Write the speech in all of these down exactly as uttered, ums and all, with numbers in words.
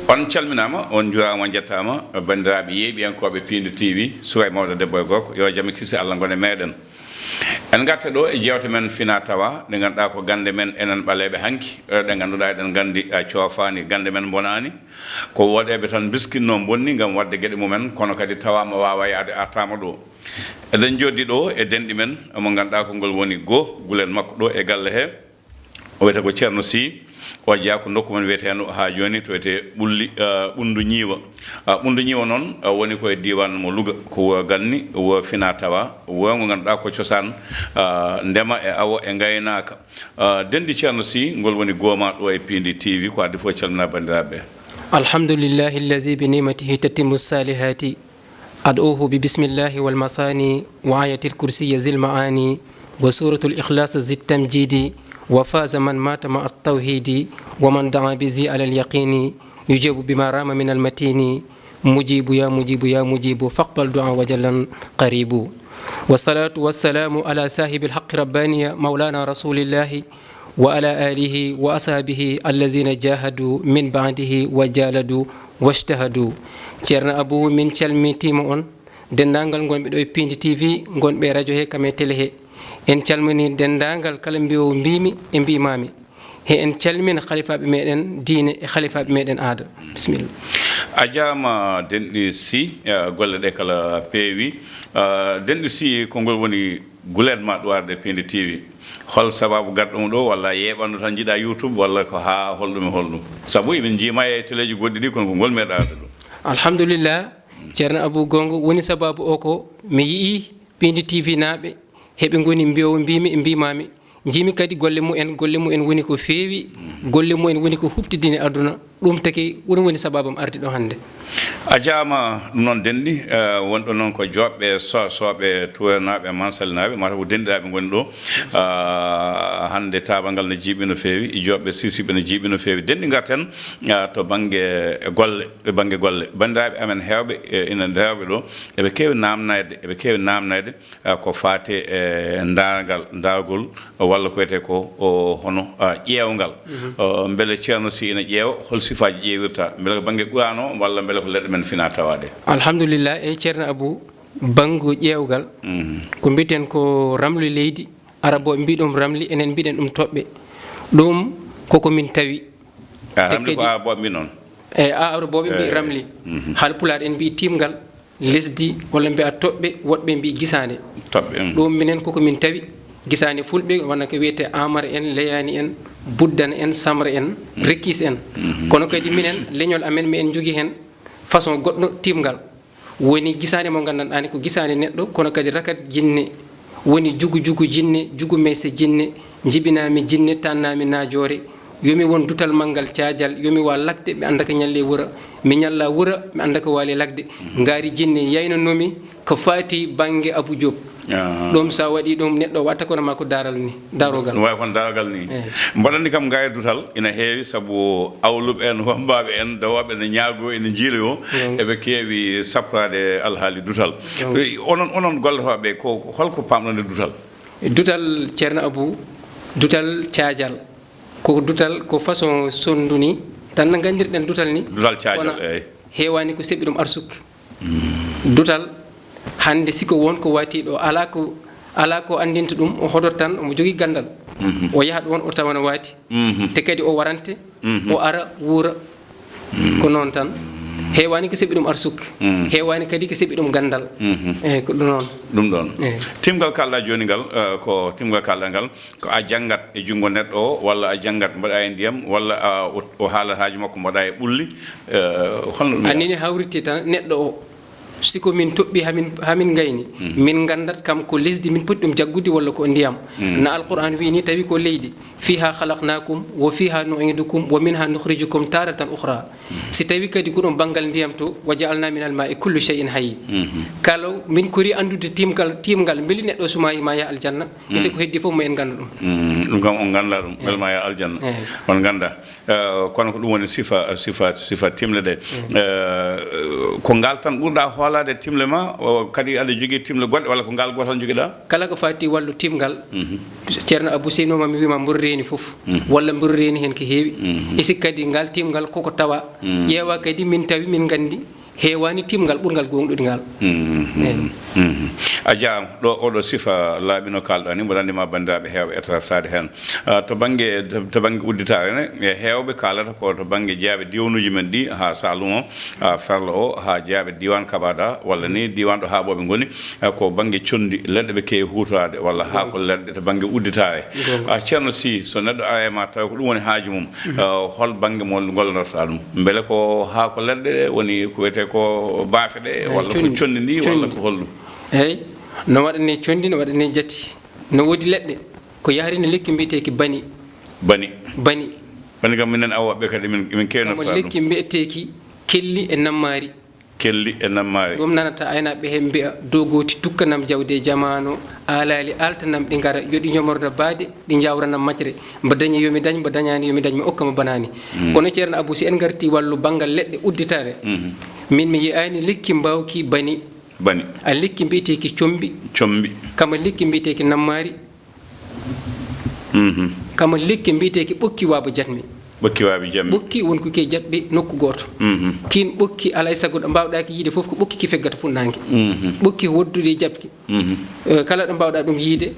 On calminaama, on njuuraama, on njettaama, banndiraaɓe yeeɓiyankooɓe Piindi T V, suka e mawɗo, debbo e gorko, yo jam e kisal Allah ngon e meeɗen. En ngarta ɗo e jeewte men fina tawa, ɗe ngannduɗaa ko gannde men enen ɓaleeɓe hanki, eh, ɗe ngannduɗaa eɗen nganndi, eh, coofaani, gannde men mbonaani. Ko woɗeeɓe tan mbiskinnoo mbonni ngam waɗde geɗe mumen, kono kadi tawaama waawa yahde artaama ɗo. Eɗen njooɗdi ɗo e denɗi men, mo ngannduɗaa ko ngol woni goo gulen makko ɗo e galle he. O wiyetee ko Ceerno Sy, o jeyaa ko nokku men wiyeteeno haa jooni to wiyetee Ɓulli, eh, Ɓunndu Ñiiwa. Ah, Ɓunndu Ñiiwa noon, ah, woni ko e diiwaan mo Louga, ko wuro ganni, wuro fina tawa, wuro ngo ngannduɗaa ko cosaan, ah, ndema e awo e ngaynaaka. Ah, denɗi Ceerno Sy, ngol woni goo ma ɗo e Piindi T V, ko adii fof calmina banndiraaɓe ɓe. الحمد لله الذي بنعمته تتم الصالحات. أدعوه ببسم الله والمثاني وآية الكرسي ذي المعاني وسورة الإخلاص ذي التمجيد وفاز من مات مع التوحيد ومن دعا بذي على اليقين يجيب بما رام من المتين مجيب يا مجيب يا مجيب فاقبل دعاء وجلا قريب. والصلاة والسلام على صاحب الحق رباني مولانا رسول الله وعلى آله وأصحابه الذين جاهدوا من بعده وجالدوا واجتهدوا. Ceerno Abou, min calmitiima on, denndaangal ngonɓe ɗo e Piindi T V, ngonɓe e radio he kam e télé he. En calminii denndaangal kala mbiyowo mbiimi e mbiimaami. He en calmina halifaaɓe meɗen diine e halifaaɓe meɗen aada. Bisimilla. A jaaraama, denɗi Sy, eh, golle ɗe kala peewi. Eh, denɗi Sy, ko ngol woni guleet ma ɗo arde Piindi T V. Hol sabaabu garɗo mo ɗo, walla a yeeɓanno tan njiɗa YouTube, walla ko haa holɗum e holɗum? Sabu emin njiima e teleeji goɗɗi ɗi, kono ko ngol meeɗa arde ɗo. Alhamdulillah, Ceerno Abou, goonga woni sabaabu o ko mi yi'i Piindi T V naaɓe, heɓe ngoni mbiyowo mbiimi e mbiimaami. Njiimi kadi golle mumen, golle mumen woni ko feewi, golle mumen woni ko huɓtidini aduna. Ɗum taki, ɗum woni sababam arde ɗo hannde. A jaaraama, ɗum noon denɗi, eh, wonɓe noon ko Jooɓɓe, So-, Sooɓe, Tuurenaaɓe, Mansalinaaɓe, mataw ko denɗiraaɓe ngoni ɗo. Ah, hannde taabangal no jiiɓi no feewi, Jooɓɓe, Siisiiɓe no jiiɓi no feewi. Denɗi ngarten, ah, to bannge golle, e bannge golle. Banndiraaɓe amen heewɓe, eh, ina heewɓe ɗo, eɓe keewi naamnayde, eɓe keewi naamnayde, ah, ko faati e ndaargal, ndaargol, walla ko wiyetee ko, o, hono, ah, ƴeewngal. Mhm. O, mbele Ceerno Sy ina ƴeewa, hol sifaaji ƴeewirta? Mbele ko bannge Quraan o, walla mbele ko leɗɗe men fina tawaade? Alhamdulillah, eyi Ceerno Abou, banngu ƴeewgal, mhm, ko mbiyeten ko ramli leydi, Arabooɓe mbiyi ɗum ramli, enen mbiɗen ɗum toɓɓe. Ɗum koko min tawi. Ah, te ramli ko kadi Arabooɓe mbiyi noon? Eyi, a, Arabooɓe mbiyi, eyi, ramli. Mhm. Haalpulaar en mbiyi tiimgal lesdi, walla mbiya toɓɓe, woɗɓe mbiyi gisaande. Toɓɓe, mm. Ɗum minen koko min tawi, gisaande fulɓe, wona ko wiyetee Amara en, Leyaani en, Buddana en, Samra en, mm, Rekkis en. Mhm. Kono kadi minen, leñol amen, mi en njogii heen façon goɗɗo tiimgal. Woni gisaande mo nganndanɗaa ni ko gisaande neɗɗo, kono kadi rakat jinne, woni jugu jugu jinne, jugu meyse jinne, njibinaami jinne, tannaami naajoore, yo mi won dutal manngal caajal, yo mi wa lagde, mi annda ko ñalli wura, mi ñalla wura, mi annda ko waali lagde. Mhm. Ngaari jinne yaynanoomi ko faati bannge Abou Diop. Ah. Ɗum so a waɗii ɗum, neɗɗo watta kono ma ko daral ni, darogal. Ɗum wayi kono darogal ni. Eyi. Mboɗo anndi kam ngaari dutal ina heewi, sabu awluɓe en, wammbaaɓe en, dawaaɓe ene ñaagoo, ene njiiloyoo, mm, eɓe keewi sapporaade alhaali dutal. Mm. Eh, onon, onon gollotooɓe, ko, ko holko paamɗon e dutal? Dutal, Ceerno Abou, dutal caajal. Ko dutal, ko façon sonndu ni, tan no nganndirɗen dutal ni. Dutal caajal, kono eyi. Heewaani ko seɓɓi ɗum arsuk. Mm. Dutal, hannde si ko won ko waati ɗo, alaa ko, alaa ko anndinta ɗum, o hoɗoto tan, omo jogii ganndal. Mhm. O yahat won, o tawa no waati. Mhm. Te kadi o warante, mhm, o ara, wuura. Mm. Ko noon tan. Heewaani ko seɓɓi ɗum arsuk. Mm. Heewaani kadi ko seɓɓi ɗum ganndal. Mhm. Eyi, ko ɗum noon. Ɗum ɗoon. Eyi. Timgal kaalɗaa jooni ngal, eh, ko timgal kaalɗaa ngal, ko a janngat e junngo neɗɗo o, walla a janngat mbaɗa e ndiyam, walla a, o, o haalat haaju makko mbaɗa e ɓulli, eh, holno ɗum yahata? Anni ni hawritte tan neɗɗo o. Si ko min toɓɓi hamin, hamin ngayni, mhm, min nganndat kam ko lesdi min poti ɗum jaggude walla ko ndiyam. Mhm. No Alquraan wiyi ni, tawi ko leydi. "Fiha khalaqnakum wa fiha nu'idukum wa minha nukhrijukum taratan ukhra." Mhm. Si tawi kadi ko ɗum banngal ndiyam to, "Wa ja'alna minal ma'i kullu shay'in hayy." Mhm. Kala min kori anndude tiimgal, tiimgal, mbeli neɗɗo so maayi ma yaha aljanna, mhm, e si ko heddi fof mo en nganndu ɗum. Mhm. Ɗum kam on ngannda ɗum, eh, mbele ma yaha aljanna. Eh. On ngannda. Eh, kono ko ɗum woni sifa, sifa, sifa timle ɗe. Mm. Eh, ko ngal tan ɓurɗa hoolaade Ade timle ma, o, kadi aɗa jogii timle goɗɗe, walla ko ngal gootal njogiɗaa? Kala ko faati wallu timgal, mhm, Ceerno Abou, seyno ma mi wiima mburu reeni fof, mhm, walla mburu reeni heen ko heewi. Mhm. E si kadi ngal timgal koko tawa, mhm, ƴeewa kadi min tawi min nganndi heewaani timgal ɓurngal goongɗude ngal. Mhm. Eey. Mhm. A jaaraama. Ɗo oɗo sifa laaɓi no kaalɗaa ni, mboɗo anndi ma banndiraaɓe heewɓe etata faade heen. Ah, to bannge, to, to bannge udditaare ne, e heewɓe kaalata ko to bannge jeeyaɓe diiwanuuji men ɗi haa Saalum o, haa Ferlo o, haa jeeyaɓe diiwaan Kaɓada, walla ni diiwaan ɗo haaɓooɓe ngoni, eh, ko bannge conndi, leɗɗe ɓe keewi huutoraade, walla haako leɗɗe to bannge udditaare. Goonga. Ah, Ceerno Sy, so neɗɗo arii e ma tawa ko ɗum woni haaju mum, mhm, eh, hol bannge mo ngollonortoɗaa ɗum? Mbele ko haako leɗɗe woni ko wiyetee ko baafe ɗe, eey, walla ko conndi, conndi ndi, walla conndi, ko holɗum? Eey, no waɗani conndi, no waɗani jatti, no woodi leɗɗe. Ko yahri no lekki mbiyeteeki bani. Bani. Bani. Bani kam minen awooɓe kadi min, min keewnata ɗum. Kamo lekki mbiyeteeki kelli e nammaari. Kelli e nammaari. Ɗum nanata aynaaɓe heen mbiya, "Dogooti dukkanam jawdi e jamaanu, aalaali aaltanam ɗi ngara, yo ɗi ñomorda baade, ɗi njawranam majre. Mbo dañi yo mi dañ, mbo dañaani yo mi dañ, mi okka mo banaani." Mm. Kono Ceerno Abou, si en ngartii wallu banngal leɗɗe udditaare, mhm, min mi yiyaani lekki mbaawki bani. Bani. A lekki mbiyeteeki combi. Combi. Kama lekki mbiyeteeki nammaari. Mhm. Kama lekki mbiyeteeki ɓokki waaba jatmi. Ɓokki waaba jatmi. Ɓokki won ko ke jaɓɓi nokku gooto. Mhm. Kiin ɓokki alaa e sago ɗo mbaawɗaaki yiide fof ko ɓokki ki feggata funnaange. Mhm. Ɓokki wodduɗi e jaɓki. Mhm. Eh, kala ɗo mbaawɗaa ɗum yiide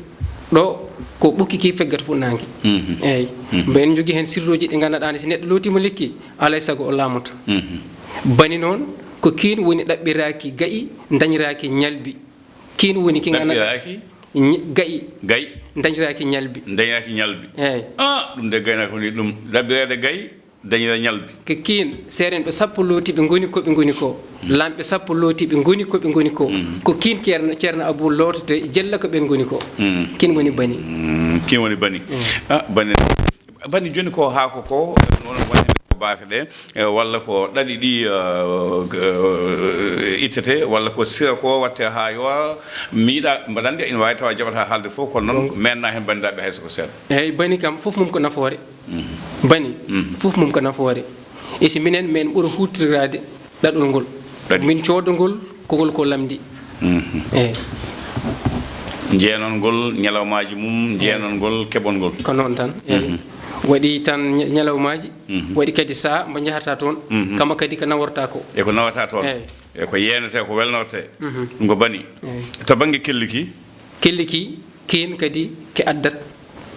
ɗo ko ɓokki ki feggata funnaange. Mhm. Eey. Mhm. Mbo en njogii heen sirruuji ɗi nganndanɗaa ne si neɗɗo lootiima lekki, alaa e sago o laamoto. Mhm. Bani noon ko kiin woni ɗaɓɓiraaki ga'i, dañiraaki ñalbi. Kiin woni ki nganndanɗaa. Ɗaɓɓiraaki? Ñ-, ga'i. Ga'i. Dañiraaki ñalbi. Dañiraaki ñalbi. Eey. Ah, ɗum de gaynaako ni ɗum. Ɗaɓɓireede ga'i, dañira ñalbi. Ko kiin, seerenɓe sappo looti ɓe ngoni ko ɓe ngoni ko. Hmm. Laamɓe sappo looti ɓe ngoni ko ɓe ngoni ko. Hmm. Ko kiin Ceerno, Ceerno Abou lootete jella ko ɓeen ngoni ko. Hmm. Kiin woni bani. Hmm, kiin woni bani. Hmm. Ah, bani. Bani jooni ko haako ko, noon woni ko baafe ɗe, e, walla ko ɗaɗi ɗi, eh, eh, ittete, walla ko sira ko watte haa yowa. Mi yiɗa, mbaɗa anndi ina waawi tawa jaɓata haalde fof, kono noon, goonga, meenna heen banndiraaɓe hay so ko seeɗa. Eey, bani kam, fof mum ko nafoore. Mhm. Bani, mhm, fof mum ko nafoore. E si minen, men ɓura huutoriraade ɗaɗol ngol. Ɗaɗi. Min coodagol, kogol ko lamndi. Mhm. Eey. Jeenon ngol, ñalawmaaji mum, eey, jeenon ngol, keɓon ngol. Ko noon tan, eey. Mhm. Waɗi tan ña-, ñalawmaaji, mhm, waɗi kadi sahaa mbo njahata toon, mhm, kama kadi ko naworta ko. E ko nawata toon. Eey. E ko yeenete, ko welnorte. Mhm. Ɗum ko bani. Eey. To bannge kelli ki? Kelli ki, kiin kadi ki addat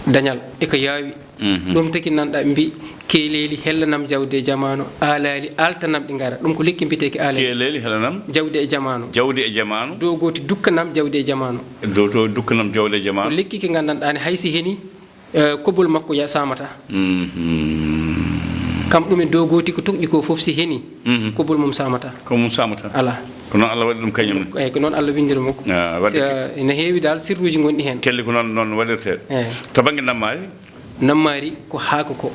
dañal e ko yaawi. Mhm. Ɗum tagi nanɗa mbi, "Keeleeli hellanam jawdi e jamaanu, aalaali aaltanam ɗi ngara." Ɗum ko lekki mbiyeteeki aalaali. Keeleeli hellanam? Jawdi e jamaanu. Jawdi e jamaanu? Dow gooti dukkanam jawdi e jamaanu. Dow to dukkanam jawdi e jamaanu. Ko lekki ki nganndanɗaa ne hay si heni, eh, kobol makko ya saamata. Mhm. Kam ɗum e dow gooti ko toƴƴi ko fof si heni, mhm, kobol mum saamata. Ko mum saamata. Alaa. Ko noon Allah waɗi ɗum kañum ne. Eey, ko noon Allah winndiri mo. Ah, waɗde. Si, eh, ina heewi dal sirruuji ngonɗi heen. Kelli ko noon, noon waɗirtee. Eey. To bannge nammaari? Nammaari ko haako ko.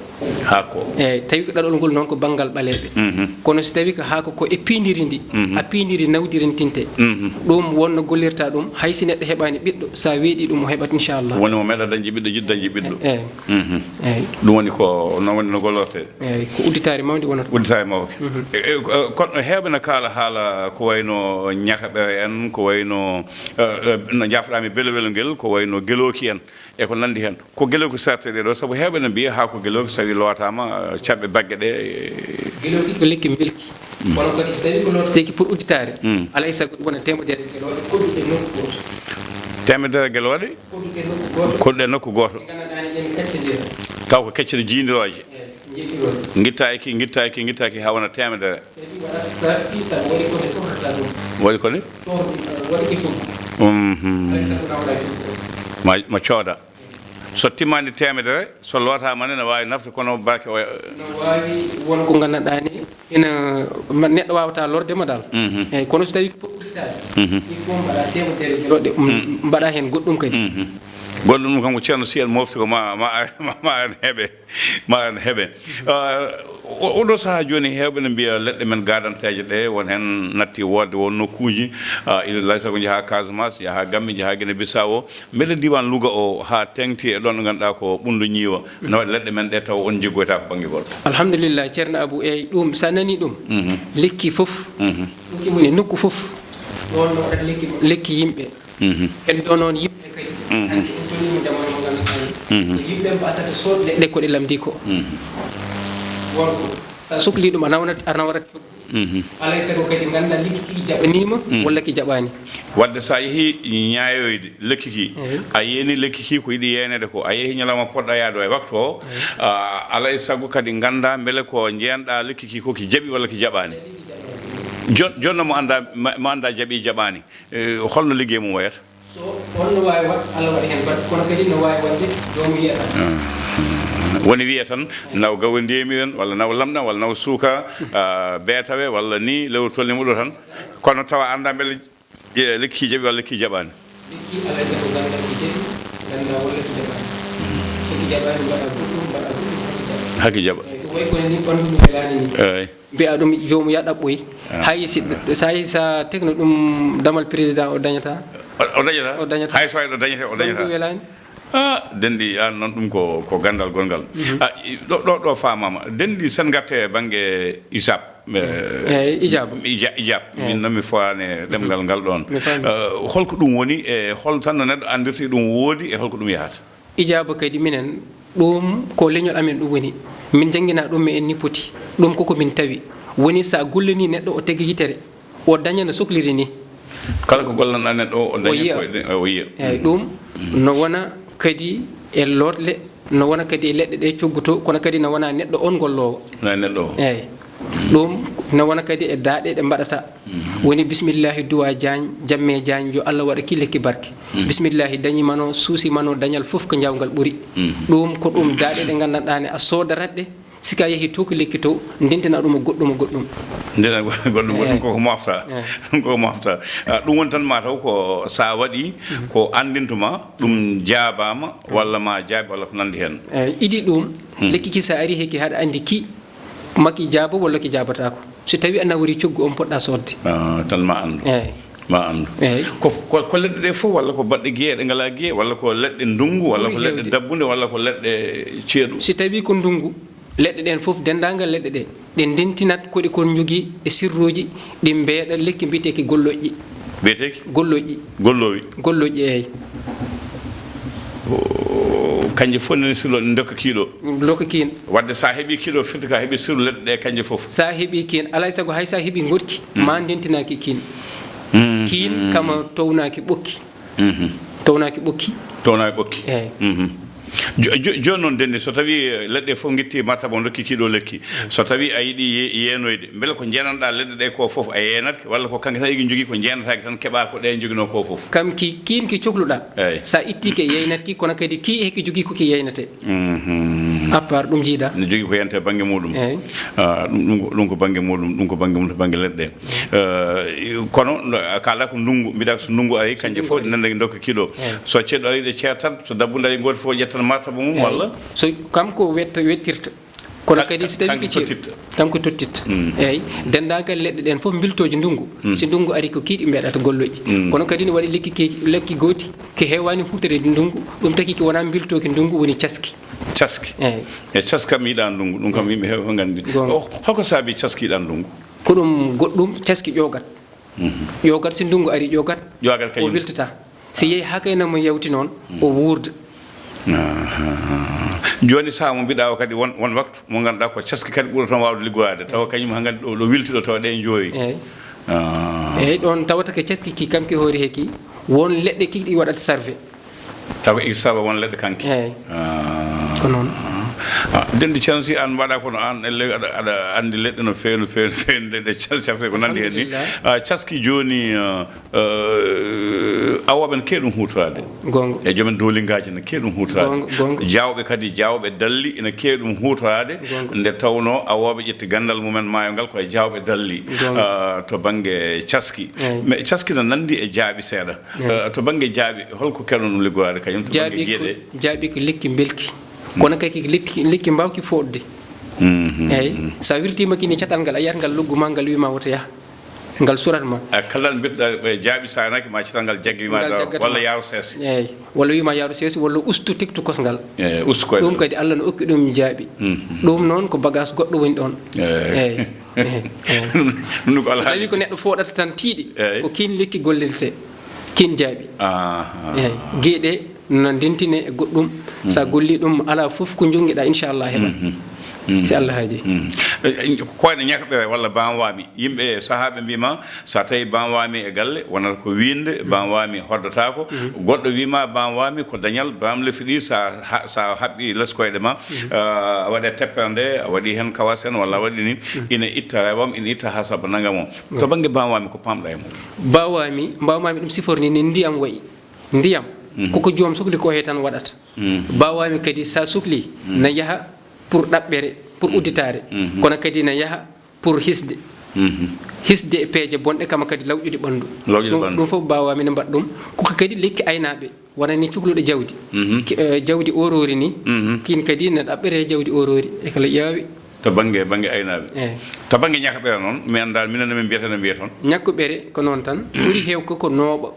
Haako. Eey, tawi ko ɗaɗol ngol noon ko banngal ɓaleeɓe. Mhm. Kono so tawi ko haako ko e piindiri ndi, mhm, a piindiri nawdirintinte. Mhm. Ɗum wonno gollirta ɗum, hay si neɗɗo heɓaani ɓiɗɗo, so a weeɗii ɗum o heɓat inchallah. Woni mo meeɗa dañde ɓiɗɗo, jiɗ dañde ɓiɗɗo. Eey. Mhm. Eey. Ɗum woni ko, noon woni no gollortee. Eey, ko udditaare mawnde wonata. Udditaare mawke. Mhm. E, e, e, kono heewɓe na kaala haala ko wayno ñakaɓere en, ko wayno, e, e, no jafɗaami belowel ngel, ko wayno gelooki en, e ko nanndi heen. Ko gelooki sartee ɗe ɗo, sabu heewɓe na mbiya haa ko gelooki so tawi lootaama, e, caɓɓe bagge ɗe, e. Gelooki ko lekki mbelki. Mm. Kono kadi so tawi ko looteteeki pour udditaare, mm, alaa e sago ɗum wona teemedere gelooɗe koɗuɗe nokku gooto. Teemedere gelooɗe? Koɗuɗe nokku gooto. Koɗuɗe nokku gooto. Ɗe nganndanɗaa ne ɗen kaccondira. Taw ko keccere jiindirooje. Ngittaaki, ngittaaki, ngittaaki haa wona teemedere. Waɗi ko nde? Mhm. Ma, ma cooda. So timmaani teemedere, so lootaama ne, ne waawi nafde, kono barke o. No waawi won ko nganndanɗaa ni, ina, ma, neɗɗo waawataa lorde ma dal. Mhm. Eey, kono so tawi ko fof udditaade, mhm, il faut mbaɗa teemedere gelooɗe, um, mm, mbaɗa heen goɗɗum kadi. Mhm. Goɗɗum ɗum kam ko Ceerno Sy en mofti ko ma, ma, ma, ma en heɓe. Ma en heɓe. Ah, o-, oɗo sahaa jooni, heewɓe ne mbiya leɗɗe men gaadanteeje ɗe, won heen natti woodde, won nokkuuji, ah, ina lay sago njaha Casamance, njaha Gambie, njaha Guinée Bissau. Mbele diiwaan Louga o, haa teeŋti e ɗoon ɗo ngannduɗaa ko Ɓunndu Ñiiwa, no waɗi leɗɗe men ɗe taw on njiggoytaako bannge goɗɗo? Alhamdulillah, Ceerno Abou, eey, ɗum, so a nanii ɗum, mhm, lekki fof, mhm, ɗum woni nokku fof, Ɗoon no waɗata lekki, lekki yimɓe. Mhm. Heddo noon yimɓe kadi. Mhm. Hannde en tolniima jamanu mo ngannduɗaa ni. Mhm. Ko yimɓe mbaasata sood leɗɗe ko ɗe lamndii ko. Mhm. Won ko so a soklii ɗum, a nawnat, a nawrat coggu. Mhm. Alay sago kadi nganndaa lekki ki jaɓaniima, mhm, walla ki jaɓaani. Wadde so a yehii ñaayoyde lekki ki, mhm, a yeeni lekki ki ko yiɗi yeeneede ko, a yehii ñalawma poɗɗa yahde o e waktu o, mhm, a, alay sago kadi nganndaa mbele ko njeenɗaa lekki ki ko ki jaɓi walla ki jaɓaani. Jon-, jonno mo anndaa, mo, mo anndaa jaɓi jaɓaani, e, holno liggey mum wayata? So on no waawi waɗ, Allah waɗa heen barke, kono kadi no waawi waɗde joomu yiya tan. Ah. Woni wiya tan, naw gawo ndiyamiren, walla naw lamɗam, walla naw suuka, ah, beetawe, walla ni lewru tolni muɗo tan. Kono tawa anndaa mbele, e, lekki jaɓi walla lekki jaɓaani. Lekki alay sago nganndaa ki jaɓi, nganndaa walla ki jaɓaani. So ki jaɓaani, mbaɗa goɗɗum, mbaɗa goɗɗum, haa ki jaɓa. Haa ki jaɓa. Eey, ɗum wayi kono ni ɓanndu ndu welaani ni. Eey. Mbiya ɗum joomu ya ɗaɓɓoy. Ah. Hay si, so hay sa tekno ɗum damal président o dañata. O, o dañata? O dañata. Hay so hay ɗo dañata, o dañata. Ɗum welaani. Ah, denɗi an noon ɗum ko, ko ganndal gonngal. Mhm. Ah, i, ɗo, ɗo, ɗo faamaama. Denɗi sen ngatte e bannge isab. Eh, eey, ijaba. Ija-, ijab. Eey. Min noon mi fawaani e ɗemngal ngal ɗoon. Mi faami. Eh, holko ɗum woni e hol tan no neɗɗo anndirta ɗum woodi e holko ɗum yahata? Ijaaba kadi minen, ɗum ko leñol amen ɗum woni. Min njannginaa ɗum, mi en ni poti. Ɗum koko min tawi. Woni so a gollanii neɗɗo o tagi yitere, o daña no sokliri ni. Kala ko gollanɗaa neɗɗo o, o daña yiya. Ko e, o yiya. Eey, ɗum no wona kadi e lootle, no wona kadi e leɗɗe ɗe coggu to, kono kadi no wona neɗɗo on golloowo. Wona neɗɗo o. Eey. Ɗum no wona kadi e daaɗe ɗe mbaɗata. Mhm. Woni bismillahi duwa Jaañ, jamme Jaañ, yo Allah waɗa ki lekki barke. Mhm. Bismillahi dañi mano, suusi mano, dañal fof ko njaawgal ɓuri. Mhm. Ɗum ko ɗum daaɗe ɗe nganndanɗaa ne a soodarat ɗe, si ka yehi to ko lekki to, ndentina ɗum e goɗɗum e goɗɗum. Ndentina goɗɗum, goɗɗum. Eey. Ɗum koko mofta. Eey. Ɗum koko mofta. Ah, ɗum woni tan mataw ko sa waɗi, mhm, ko anndintuma, ɗum jaabaama, walla ma jaabi, walla ko nanndi heen. Eey, idi ɗum, mhm, lekki ki sa ari heki haɗa anndi ki, ma ki jaabo walla ki jaabataako. So tawi a nawori coggu on poɗɗa soodde. Ah, tan ma anndu. Eey. Ma anndu. Eey. Ko, ko, ko leɗɗe ɗe fof, walla ko baɗɗe giye ɗe ngalaa giye, walla ko leɗɗe ndunngu, walla ko leɗɗe dabbunde, walla ko leɗɗe ceeɗu? Si tawi ko ndunngu, leɗɗe ɗen fof, denndaangal leɗɗe ɗe, ɗe ndentinat ko ɗe kon njogii e sirruuji, ɗi mbeeɗa lekki mbiyeteeki golloƴƴi. Mbiyeteeki? Golloƴƴi. Gollowi? Golloƴƴi, eey. O, kanje fof nene sirlu ɗe ndokka kiiɗo. Ndokka kiin. Wadde sa heɓi kiiɗo firti ka heɓi sirlu leɗɗe ɗe kanje fof. Sa heɓi kiin, alay sago hay sa heɓi ngoɗki, mm, ma ndentinaaki kiin. Mm, kiin mm, kama townaaki ɓokki. Mhm. Townaaki ɓokki. Townaaki ɓokki. Eey. Mhm. Jo-, jo-, jooni noon, denndi, so tawii, eh, leɗɗe fof ngitti martaba, ndokki kiiɗo lekki, so tawii a yiɗi ye-, yeenoyde, mbele ko njeenanɗaa leɗɗe ɗe ko fof a yeenatke, walla ko kanke tan igi njogii ko njeenataake tan keɓaa ko ɗe njoginoo ko fof? Kam ki, kiin ki cokluɗaa, eey, sa itti ke yeynatki, kono kadi ki heki jogii ko ki yeynatee. Mhm. À part ɗum jiiɗaa. Ne jogii ko yante bannge muɗum. Eey. Ah, ɗum, ɗum ko, ɗum ko bannge muɗum, ɗum ko bannge mum to bannge leɗɗe. Eh, kono, no, kaalɗaa ko ndunngu, mbiɗaa ko so ndunngu ari, kanje fof ɗe nanda ndokka kiiɗo. Eey. So ceeɗu ari ɗe ceertat, so dabbude ari gooto fof ƴettan martaba mum, eey, walla? So kam ko wetta, wettirta. Kono ka-, kadi ka-, so tawi kanko ko ceeɗu, tottitta. Kanko tottitta. Mm. Eey. Denndaangal leɗɗe ɗen fof mbiltooji ndunngu. Mm. So ndunngu ari ko kiiɗi mbeɗata golloƴƴi. Mm. Kono kadi ne waɗi lekki ke-, lekki gooti, ko heewaani huutoreede ndunngu, ɗum taki ko wonaa mbiltooki ndunngu woni caski. Caski. Eey. E caski kam yiɗaa ndunngu, ɗum kam yimɓe heewɓe fof nganndi. Goonga. O, hoko saabi caski yiɗaa ndunngu? Ko ɗum goɗɗum, caski ƴoogat. Mhm. Ƴoogat, si ndunngu ari ƴoogat, ƴoogat o kañum wiltata. Si yehi haa kayna mo yawti noon, mhm, o wuurda. Ahaa. Jooni sahaa mo mbiɗaa o kadi won, won waktu mo ngannduɗaa ko caski kadi ɓurata waawde liggoraade. Tawa kañum haa nganndi ɗo, ɗo wilti ɗo tawa ɗe njoowi. Eey. Ah. Eey, ɗoon tawata ko caski ki kam ki hoori he ki, won leɗɗe ki ɗi waɗata sarve. Taw ko iri saba won leɗɗe kanki. Eey. Ah. Ko noon. Ah, denndi Cansi, aan mbaɗa kono aan elle aɗa, aɗa anndi leɗɗe no feewi, no feewi, no feewi, leɗɗe cas-, cafre ko nanndi heen ni. Alhamdulillah. Ah, caski jooni, ah, eh, awooɓe ne keewi ɗum huutoraade. Goonga. E joomen dooliŋngaaji ne keewi ɗum huutoraade. Goonga, goonga. Jaawɓe kadi, jaawɓe dalli ina keewi ɗum huutoraade. Goonga. Nde tawnoo awooɓe ƴetti ganndal mumen maayo ngal ko e jaawɓe dalli. Goonga. Ah, to bannge caski. Eey. Mais caski no nanndi e jaaɓi seeɗa. Eey. Eh, to bannge jaaɓi, holko keewɗon ɗum liggoraade kañum to bannge giye ɗe? Jaaɓi ko, jaaɓi ko lekki mbelki. Mm. Kono kadi ko lekki, lekki mbaawki fooɗde. Mhm. Eey. So a wirtiima ki ni catal ngal, a yiyat ngal luggu ma ngal wiima wota yah. Ngal surat ma. A kala mbirɗa ɓe jaaɓi sa naki ma cital ngal jaggi ma. Ngal da jaggata walla ma. Yaaru sees. Eeyi. Walla wiima yaaru sees walla ustu tektu kosngal. Eeyi, ustu koye ɗum ɗum. Kadi Allah no okki ɗum jaaɓi. Mhm. Ɗum noon ko bagage goɗɗo woni ɗoon. Eeyi. Eeyi. Eeyi. Ɗum ko so alhaali. Tawi ko neɗɗo fooɗata tan tiiɗi. Eeyi. Ko kiin lekki gollirte. Kiin jaaɓi. Aha. Eeyi. Geeɗe no ndentine e goɗɗum. Sa golli ɗum, alaa fof ko njongiɗa, inchallah, heɓa. Mhm. Mhm. Si Allah haaji. Mhm. Eh, eh, ko ene ñakɓere walla bamwami. Yimɓe, sahaaɓe mbima, sa tawi bamwami e galle, wonata ko wiinde, bamwami hoddataako. Mhm. Goɗɗo wima bamwami ko dañal, bamlefi ɗi, sa ha-, sa haɓɓi les koyɗe ma, mhm, eh, a waɗe teppere nde, a waɗi heen kawas en walla a waɗi ni, mhm, ina itta rewam, ina itta hasaba nangam o. To bannge bamwami ko pamɗa e mum? Bamwami, bamwami ɗum siforni ni ndiyam wayi. Ndiyam, mhm, koko joom sukli ko he tan waɗata. Mhm. Bamwami kadi sa sukli, mhm, na yaha pour ɗaɓɓere, pour, mhm, udditaare. Mhm. Kono kadi na yaha pour hisde. Mhm. Hisde e peeje bonɗe, kama kadi lawƴude ɓanndu. Lawƴude ɓanndu. Ɗum, ɗum fof bamwami ne mbaɗa ɗum. Koko kadi lekki aynaaɓe, wona ni cukluɗo jawdi. Mhm. Ki-, eh, jawdi orori ni. Mhm. Kiin kadi na ɗaɓɓere jawdi orori. E kala ƴaawi. To bannge, bannge aynaaɓe. Eeyi. To bannge ñakɓere noon, mi anndaa, minen no min mbiyata, no mbiya toon. Ñakkuɓere ko noon tan, ɓuri heew ko, ko nooɓa.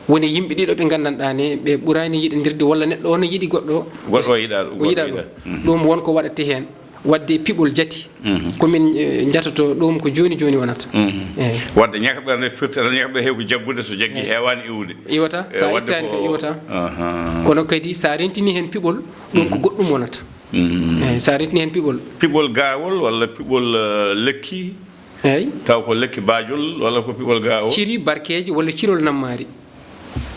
Woni yimɓe ɗiɗo ɓe nganndanɗaa ne, ɓe ɓuraani yiɗondirde, walla neɗɗo o no yiɗi goɗɗo. Goɗɗo o yiɗaa ɗum, o goɗɗo yiɗaa yiɗaa ɗum. Mhm. Ɗum won ko waɗate heen. Waɗde piɓol jati. Mhm. Ko min, eh, njatoto ɗum ko jooni jooni wonata. Mhm. Eeyi. Waɗde ñakɓere nde firti tan, ñakɓere heewi ko jaggude, so jaggi heewaani iwde. Iwata, eh, sa waɗde ittaani ko, ko iwata. Aha. Kono kadi sa rentini heen piɓol, ɗum ko goɗɗum wonata. Mhm. Eeyi, sa rentini heen piɓol. Piɓol gaawol walla piɓol, eh, lekki? Eeyi. Taw ko lekki baajol walla ko piɓol gaawol? Ciri barkeeji walla cirol nammaari.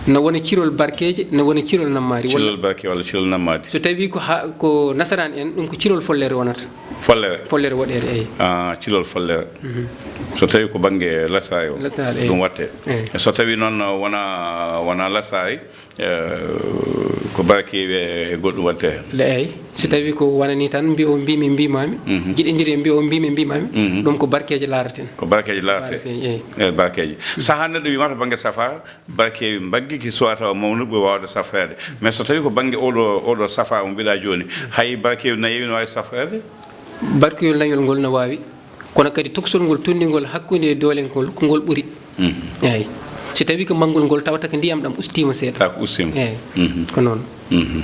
Na wona cirol barkeeje, na wona cirol nammaari. Walla cirol barke walla cirol nammaari. So tawi ko ha, ko nasaraan en, ɗum ko cirol follere wonata. Follere? Follere woɗeere, eeyi. Ah, cirol follere. Mhm. So tawi ko bannge lasaare o, lasaare, eeyi, ɗum watte. Eeyi. So tawi noon wona, wona lasaare, eh, ko barkeeji e goɗɗum watte heen. Le-, eeyi. So tawi ko wona ni tan mbiyo mbimi mbimami, mhm, jiɗondiri e mbiyo mbimi mbimami, mhm, ɗum ko barkeeje laaraten. Ko barkeeje laarate. Laaraten, eeyi. Eeyi, barkeeje. Sahaa neɗɗo wima to bannge safa, barkeeji mbaggi ki suwata o mawnude ɓuri waawde safreede. Mais so tawi ko bannge oɗo, oɗo safa mo mbiɗa jooni, hay barkeeji nayi no waawi safreede? Barkeeji nayol ngol no waawi, kono kadi toksol ngol tondingol hakkunde e doole ngol, ko ngol ɓuri. Mhm. Eeyi. So tawi ko manngol ngol tawata ko ndiyam ɗam ustiima seeɗa. Taw ko ustiima. Eeyi. Mhm. Ko noon. Mhm.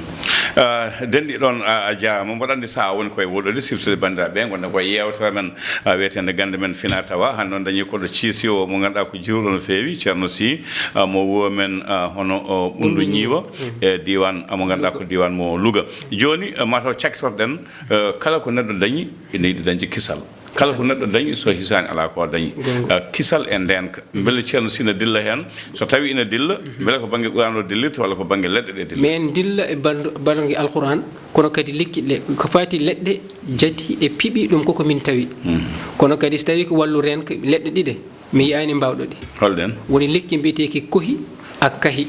Ah, denɗi ɗoon, a, a jaaraama. Mboɗo anndi sahaa woni koye woɗɗude siftude banndiraaɓe ɓe, ngonɗen koye yeewtere men, ah, wiyeteende gannde men fina tawa. Hannde noon dañi koɗo ciisiwo mo ngannduɗaa ko jiwɗo no feewi, Ceerno Sy, ah, mo wuuro men, ah, hono, o, Ɓunndu Ñiiwa, e diiwaan, ah, mo ngannduɗaa ko diiwaan mo Louga. Jooni, ah, mataw cakkitorɗen, ah, kala ko neɗɗo dañi, ina yiɗi dañde kisal. Kala ko neɗɗo dañi, so hisaani alaa ko o dañi. Goonga. Ah, kisal e ndeenka. Mbele Ceerno Sy ina dilla heen? So tawi ina dilla, mhm, mbele ko bannge Quraan o dillirta walla ko bannge leɗɗe ɗe dillirta? Mi en dilla e bandu-, bannge Alquraan, kono kadi lekki le-, ko faati leɗɗe, jati e piɓi, ɗum koko min tawi. Mhm. Kono kadi so tawi ko wallu reenka, leɗɗe ɗiɗe, mi yiyaani mbaawɗo ɗi. Holɗen? Woni lekki mbiyeteeki kohi ak kahi.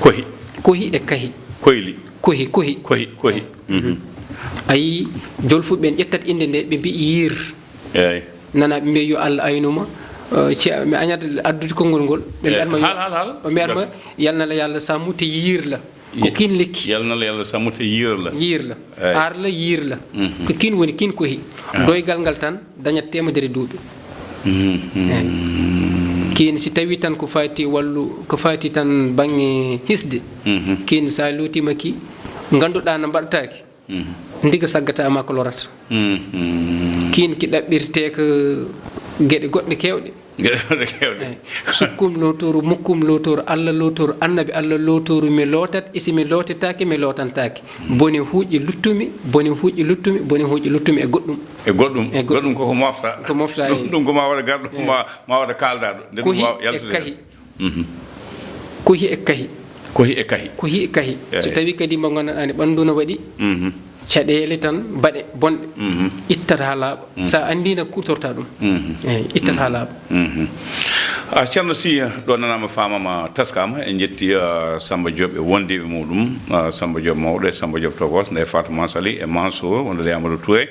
Kohi. Kohi e kahi. Koyli. Kohi, kohi. Kohi, kohi. Mhm. A yii, jolfuɓe ɓen ƴettat innde nde, ɓe mbiyi yiir. Eeyi. Nana ɓe mbiya yo Allah aynuma, eh, ce-, mi añata addude konngol ngol. Ɓe mbiyan ma yo, haal, haal, haal. Ɓe mbiyan ma, yal na la Yàlla sàmm te yiir la. Ko kiin lekki. Yal na la Yàlla sàmm te yiir la. Yiir la. Eeyi. Aar la, yiir la. Mhm. Ko kiin woni kiin kohi. Ah. Doygal ngal tan dañat teemedere duuɓi. Mhm. Eeyi. Kiin si tawi tan ko faati wallu, ko faati tan baŋŋe hisde. Mhm. Kiin sa lootiima ki, ngannduɗaa no mbaɗataake. Mhm. Ndiga saggata ma ko lorata. Mhm. Kiin ki ɗaɓɓirtee ko geɗe goɗɗe keewɗe. Geɗe goɗɗe keewɗe. Eeyi. Sukkum lootooru, mukkum lootooru, Allah lootooru, annabi Allah lootooru, mi lootat, isi mi lootetaake, mi lootantaake. Bone huuƴi luttumi, bone huuƴi luttumi, bone huuƴi luttumi e goɗɗum. E goɗɗum. E goɗɗum. Goɗɗum koko mofta. Ko mofta, ɗum, eeyi. Ɗum ko ma waɗa garɗo, eeyi, ma, ma waɗa kaaldaɗo. Nde ɗum kohi wa-, e yaltude kahi. Mhm. Kohi e kahi. Kohi e kahi. Kohi e kahi. Eeyi. So tawi kadi mo ngannduɗaa ne ɓanndu no waɗi, mhm, caɗeele tan baɗe bonɗe, mhm, ittat haa laaɓa. Mhm. Sa anndii na kuutorta ɗum. Mhm. Eeyi, ittat haa laaɓa. Mhm. Ah, Ceerno Sy, ɗo nanaama, faamaama, taskaama. En njetti, ah, Samba Diop e wondiiɓe muɗum, ah, Samba Diop mawɗo e Samba Diop tokos, nde Fatou Mansali e Mansour, wondude e Amadou Touré.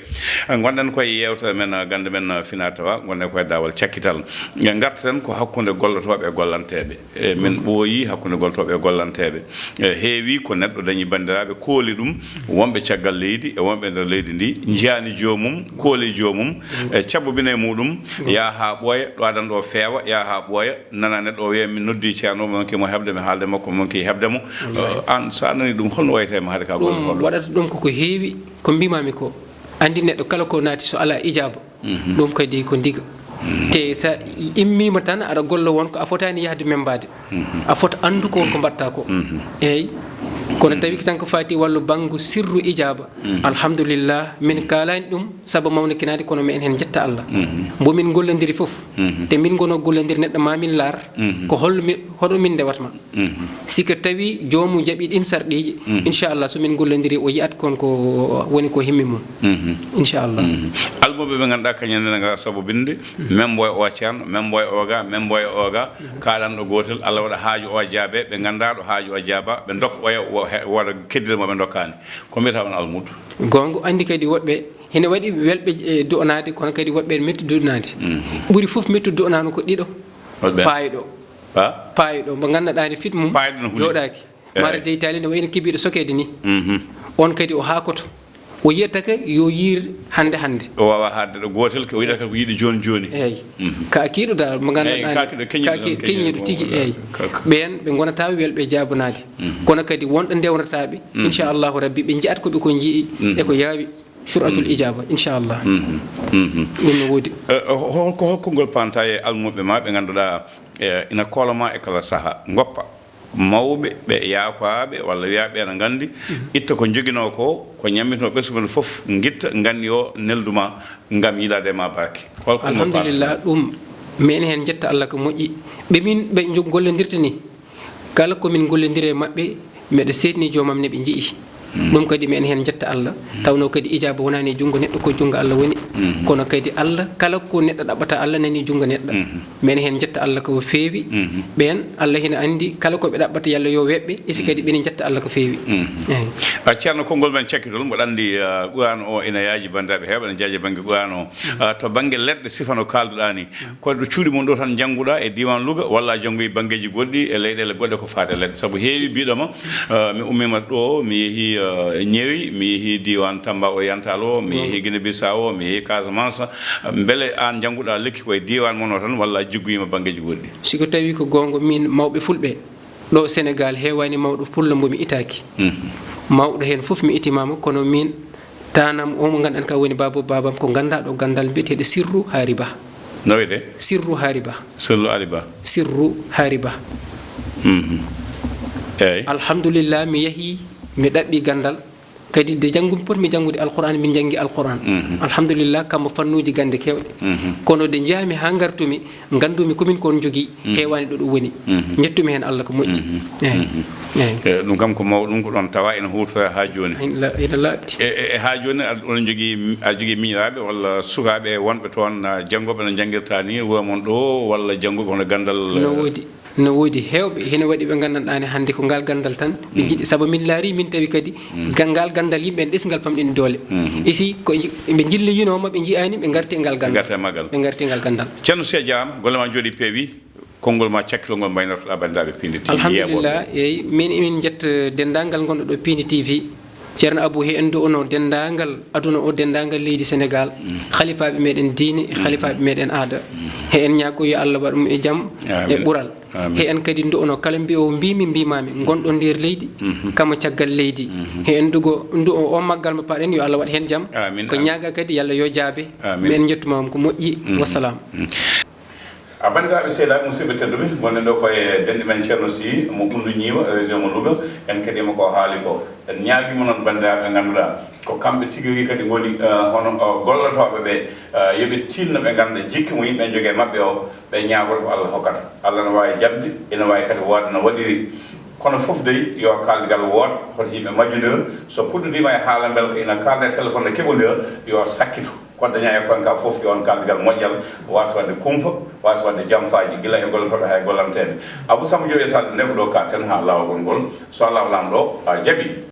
Eh, ngonɗen koye yeewtere men, ah, gannde men, ah, fina tawa, ngonɗen koye daawal cakkital. Ngartaten ko hakkunde gollotooɓe e gollanteeɓe. E min ɓooyii hakkunde gollotooɓe e gollanteeɓe. E heewi ko neɗɗo dañi banndiraaɓe kooli ɗum, wonɓe caggal leydi e wonɓe nder leydi ndi, njiyaani joomum, kooli joomum, e cabbobina e muɗum, yaha haa ɓooya, ɗo adan ɗo feewa, yaha haa ɓooya, nana neɗɗo o wiya, "Mi noddi ceerno, mo yonki mo heɓde, mi haalde makko, mo yonki heɓde mo." Wallaahi. Eh, aan, so a nani ɗum, holno wayata e ma hade ka golle ɗum hoɗo? Waɗata ɗum koko heewi, ko mbimami ko. Anndi neɗɗo kala ko naati so alaa ijaaba, mhm, ɗum kadi ko ndiga. Mhm. Te sa immiima tan aɗa golla won ko a fotaani yahde membaade. Mhm. A fota anndu ko won ko mbaɗta ko. Mhm. Eey. Kono, mhm, tawi ko tan ko faati wallu banngu sirru ijaaba. Mhm. Alhamdulillah, min, mhm, kaalaani ɗum sabu mawnakinaade, kono meɗen heen njetta Allah. Mhm. Mbo min gollondiri fof, mhm, te min ngono gollondiri neɗɗo ma min laar, mhm, ko holno mi-, hoɗo min ndewatma. Mhm. Si ko tawi joomu jaɓi ɗin sarɗiiji, mhm, inchallah, so min gollondiri, o yiyat kon ko woni ko himmi mum. Mhm. Inchallah. Mhm. Almuɓe ɓe ngannduɗaa kañum en nana ngara sabobinde, mhm, membo e o ceerno, membo e o ga, membo e o ga, mhm, kaalanɗo gootel, Allah waɗa haaju o jaabe, ɓe nganndaa ɗo haaju o jaaba, ɓe ndokka oya wo-, he-, wooda keddira mo ɓe ndokkaani. Ko mbiyata on almuudo? Goonga, anndi kadi woɗɓe, hino waɗi welɓe, e, du'anaade, kono kadi woɗɓe metti du'anaade. Mhm. Ɓuri fof metti du'anaano ko ɗiɗo. Woɗɓe? Paayɗo. Pa? Paayɗo, mo ngannduɗaa ne fit mum paayɗo no huli, jooɗaaki. Eey. Mara dey taali ne wayno kibiiɗo sokeede ni. Mhm. On kadi o haakoto. O yiyata ka yo yiir hannde hannde. O waawa haalde ɗo gootel, ko o yiɗata ko yiɗi jooni jooni. Eey. Mhm. Ka kiiɗo dal, mo ngannduɗaa ne, ka kiiɗo keñiiɗo ka ki-, tan, keñiiɗo keñiiɗo tigi, wonɗo. Eey. Ka, ka. Ɓeen ɓe ngonata welɓe jaabonaade. Mhm. Kono kadi wonɗo ndewrata ɓe, mhm, inchallahu rabbi, ɓe nji'at ko ɓe ko nji'i, mhm, e ko yaawi. Suratul, mhm, ijaaba, inchallah. Mhm. Mhm. Ɗum no woodi. Eh, ho-, hol ko, hol konngol panta e almuɓe ma ɓe ngannduɗaa, eh, ina kooloma e kala saha, ngoppa mawɓe ɓe yaakaaɓe walla wiyaaɓe ena nganndi, mhm, itta ko njoginoo ko, ko ñammitnoo ɓesngu mum fof, ngitta, nganni o, neldu ma ngam yiilaade ma barke. Hol konngol panta? Alhamdulillah, ɗum meɗen heen njetta Allah ko moƴƴi. Ɓe min ɓe njo-, gollondirta ni, kala ko min gollondiri e maɓɓe, meɗa seedni joomam ne ɓe nji'i. Mm. Ɗum kadi meɗen heen njetta Allah. Mm. Tawnoo kadi ijaaba wonaani e junngo neɗɗo, ko junngo Allah woni. Mm. Kono kadi Allah, kala ko neɗɗo ɗaɓɓata, Allah nani junngo neɗɗo. Mm. Meɗen heen njetta Allah ko feewi. Mm. Ɓeen, Allah hina anndi kala ko ɓe ɗaɓɓata, yalla yo weɓɓe, e si kadi, mm, ɓe njetta Allah ko feewi. Mm. Eey. A, Ceerno, konngol men cakkitol, mboɗo anndi, ah, Qur'aana o ina yaaji banndiraaɓe heewɓe, ene jaaji bannge Qur'aana o. Mm. Ah, to bannge leɗɗe, sifa no kaalduɗaa ni, ko ɗo cuuɗi mon ɗo tan njannguɗaa e diiwaan Louga, walla a janngoyi banngeeji goɗɗi e leyɗeele goɗɗe ko faati e leɗɗe? Sabu heewi biiɗo ma, eh, mi ummiima ɗo, mi yehi, eh, Ñewi, mi yehi diiwaan Tamba Oriental o, mi yehi Guinée Bissau o, mi yehi Casamance. Mbele aan njannguɗaa lekki ko e diiwaan mon o tan, walla a jiggoyiima banngeeji goɗɗi? Si ko tawi ko goonga, min mawɓe fulɓe, ɗo Senegaal, heewaani mawɗo pullo mbo mi itaaki. Mhm. Mawɗo heen fof mi itimaama, kono miin, taanam o mo ngannduɗaa ka woni baaba baabam, ko ganndaaɗo ganndal mbiyeteeɗo Sirru Haari Bah. No wiyetee? Sirru Haari Bah. Sirru Haari Bah. Sirru Haari Bah. Mhm. Eey. Alhamdulillah, mi yahii, mi ɗaɓɓi ganndal. Kadi nde janngumi, potmi janngude Alqur'aan, min njanngi Alqur'aan. Mhm. Alhamdulillah, kammo fannuuji gannde keewɗe. Mhm. Kono nde njahmi haa ngartumi, nganndumi ko min ko on njogii, mhm, heewaani ɗo ɗum woni. Mhm. Njettumi heen Allah ko moƴƴi. Mhm. Eey. Mhm. Eey. E, ɗum kam ko mawɗum, ko ɗoon tawa ina huutora haa jooni. Ina la-, ina laaɓti. E, e, e haa jooni, aɗa, oɗon njogii, aɗa jogii miñiraaɓe walla sukaaɓe wonɓe toon, ah, janngooɓe no njanngirta ni, wuro mon ɗo, walla jannguɓe hono ganndal? No woodi. No woodi heewɓe, hino waɗi ɓe nganndanɗaa ne hannde ko ngaal ganndal tan ɓe, mm, njiɗi. Sabu min laarii, min tawi kadi, mm, ga-, ngaal ganndal yimɓe en ɗesngal famɗi doole. Mhm. E si ko nji-, ɓe njilliyinoo ma, ɓe njiyaani, ɓe ngarti e ngaal ganndal. Ɓe ngarti e maggal. Ɓe ngarti e ngaal ganndal. Ceerno Seh, jaaraama, golle ma njooɗii peewi. Konngol ma cakkitol ngol mbaynoroɗaa banndiraaɓe Piindi T V yeeɓooɓe. Alhamdulillah, eey, min emin njetta denndaangal ngonɗo ɗo Piindi T V. Ceerno Abou, he en du'unoo denndaangal aduna o, denndaangal leydi Senegaal, mm, halifaaɓe meɗen diine, e, mm, halifaaɓe meɗen aada. Mm. He en ñaago yo Allah waɗ mo e jam, amin, e ɓural. Amin. He en kadi du'unoo kala mbi'oowo mbiimi, mbiimaami, ngonɗo nder leydi, mhm, kamo caggal leydi. Mhm. He en dugo, du'o o maggal mo paɗen, yo Allah waɗ heen jam. Amin, ko amin. Ñaaga kadi, yo Allah yo jaabe. Amin. Mi en njettumaama ko moƴƴi. Mhm. Wassalam. Mhm. A, banndiraaɓe, sehilaaɓe, musidɓe tedduɓe, ngonɗen ɗo ko e denɗi men Ceerno Sy mo Ɓunndu Ñiiwa, région mo Louga. En keɗiima ko haali ko. En ñaagiima noon, banndiraaɓe, ɓe ngannduɗaa ko kamɓe tigi rigi kadi ngoni, eh, hono, eh, gollotooɓe ɓe, eh, yo ɓe tiinno, ɓe ngannda jikke mo yimɓe njogii e maɓɓe o, ɓe ñaagoto ko Allah hokkata. Allah no waawi jaɓde, ina waawi kadi wooda no waɗiri. Kono fof dey, yo kaaldigal wood, hoto yimɓe majjondira. So puɗɗodiima e haala mbelka ina kaalda e téléphone, ne keɓondira, yo sakkito. Ko dañaa e koye ka fof, yo on kaaldigal moƴƴal, waasa waɗde kumpa, waasa waɗde jamfaaji, gila e gollotooɓe haa e gollanteeɓe. Abou Samba Diop e Salde nde ko ɗo ka ten haa laawol ngol. So Allah laamɗo, a jaɓi.